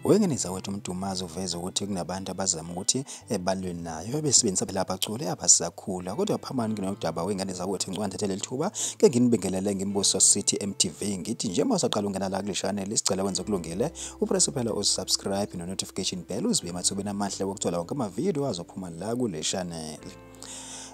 Wengeneza wethu uMdumazi uveze ukuthi kunabantu abazama ukuthi ebalwe nayo besebenzisa phela abaculi abasakhula. Kodwa phambili kunodaba wengane zakwethu, ngicela leli thuba ke nginibingelele ngimbuso sithi MTV, ngithi njengoba usaqala ungena la kule channel, sicela wenze kulungile upress phela usubscribe no notification bell uzibe emathubeni amahle wokuthola wonke amavidiyo azophuma la kule channel.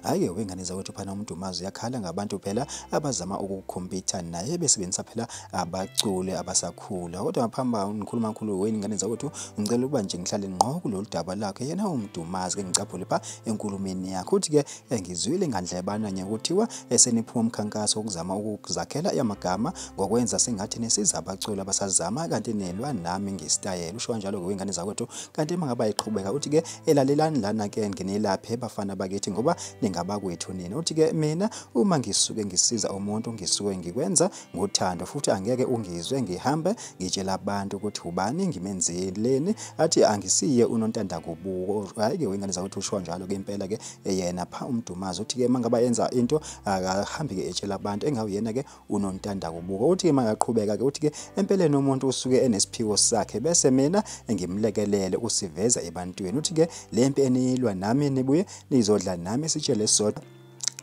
Hhayi-ke wengane zakwethu, phana uMdumazi uyakhala ngabantu phela abazama ukukhompyutha naye besebenzisa phela abaculi abasakhula. Kodwa ngaphambi ngikhuluma kakhulu wengane zakwethu, ngicela ukuba nje ngihlale ngqo kulolu daba lakhe yena uMdumazi, ke ngicaphule pha enkulumeni yakhe. Uthi-ke ngizwile ngandlebana nye kuthiwa eseniphuma umkhankaso wokuzama ukuzakhela amagama ngokwenza sengathi nisiza abaculi abasazama kanti nilwa nami ngesitayela. Usho kanjalo-ke wengane zakwethu. Kanti uma ngabe ayiqhubeka uthi-ke elalelani lana-ke nginilaphe bafana bakithi ngoba ningabakwethu nina. Uthi-ke mina uma ngisuke ngisiza umuntu ngisuke ngikwenza ngothando, futhi angeke ungizwe ngihambe ngitshela abantu ukuthi ubani ngimenzeleni, athi angisiye unontandakubuko. Hhayi-ke wengane zakwethu, usho kanjalo-ke impela-ke yena pha uMdumazi. Uthi-ke uma ngabe yenza into akahambi-ke etshela abantu engawuyena-ke unontandakubuko. Uthi-ke uma ngaqhubeka-ke uthi-ke empeleni umuntu usuke enesiphiwo sakhe bese mina ngimlekelele usiveza ebantwini. Uthi-ke le mpi eniyilwa nami nibuye nizodla nami sitshele sodwa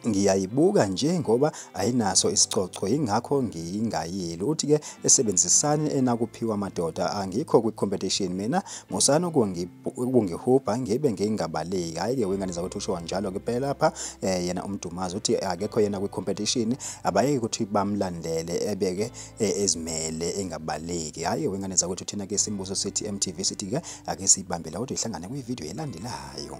ngiyayibuka nje ngoba ayinaso isicoco, yingakho ngiyingayeli. Uthi-ke esebenzisani enakuphiwa madoda, angikho kwi-competition mina, musani ukungihubha ngibe ngingabaleki. Hhayi-ke wengane zakwethu, usho kanjalo-ke phela lapha yena uMdumazi. Uthi akekho yena kwi-competition, abayeke ukuthi bamlandele ebeke ezimele engabaleki. Hhayi wengane zakwethu, thina-ke Simbuso sithi MTV sithi-ke ake siyibambe la, kodwa ihlangane kwividiyo elandelayo.